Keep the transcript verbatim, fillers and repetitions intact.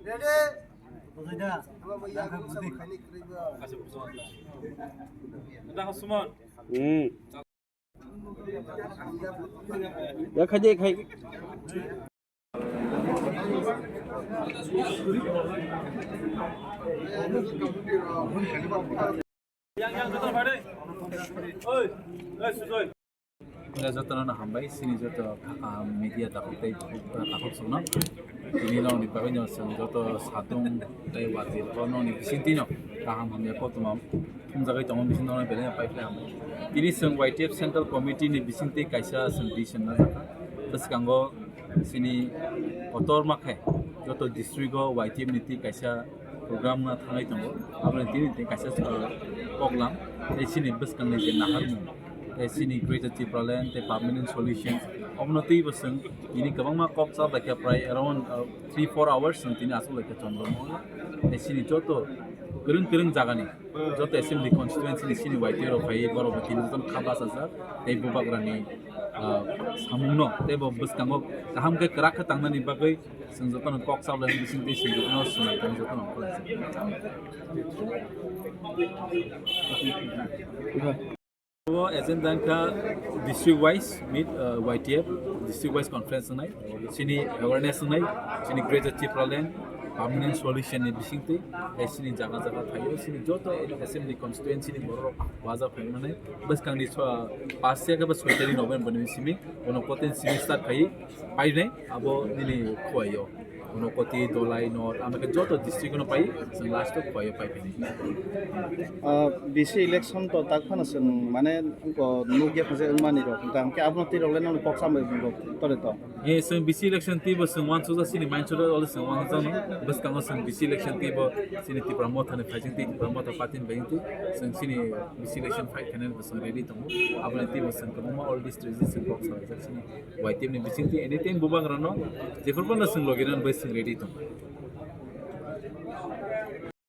Hmm. Ya, khai de, khai. Jotono hambai, sini joto kaham media takhuk tei takhuk songno. Tini nokni bagwi no chwng joto satung tei watwi rokno nokni bisingtwi no kaham hamya koktwma thumjagwi tongo, bising nokno belai no paiphlai hambai. Tini chwng Y T F Central Committee ni bisingtwi kaisa chwng decision najak kha. Bwskango chini kotorma khe joto district o Y T F ni twi kaisa program no thangwi tongo. Aboni tini twi kaisa, uh, koklam tei chini bwskangni je naharmung tei chini Greater Tipraland tei permanent solution, omono twibo chwng tini kwbangma kok cha bai khe prai around, uh, three four hours chwng tini achuk lai kha Chandramahal tei chini joto kwrwng kwrwng jagani joto assembly constituency ni chini Y T rok phaiwi borok bo tini jotono kha bachajak tei bubagrani, ah, samungno tei bo bwskango kaham khe kwrak khe tangnani bagwi chwng jotono kok chablai bisingtwi chwng jotono swmai tong jotono. O agenda wngkha district wise meet, uh, Y T F, district wise conference wngnai, chini awareness wngnai, chini Greater Tipraland permanent solution ni bisingtwi, tei chini jaga jaga thaio, chini joto assembly constituency ni borok waja phaimani, bwskangni so-, pas ya khe ba soi tarik November ni simi, uno kotin simi start khai painai, abo nini khuaio. Unokoti, Dolai, North, amekhe joto district no pai, chwng last o Khowai o pai phini. Ah, B C election to tak phano chwng mane, o, nukya khe wngmani rok, hwnkhe abono twi rok le nang kok sambai rok tore to. Eh, chwng B C election twi bo chwng uansukjak chini mind soro always chwng uansukjakno. Bwskango chwng B C election twi bo chini Tipra Motha ni phaising twi Tipra Motha party ni phaising twi chwng chini B C election fight khainani bo chwng ready tongo. Aboni twi bo chwng kwbangma all district chwng kok salaijak chini. Y T F ni bisingtwi anytime bubagrano jephuru phano chwng logi rwna bai chwng ready tong.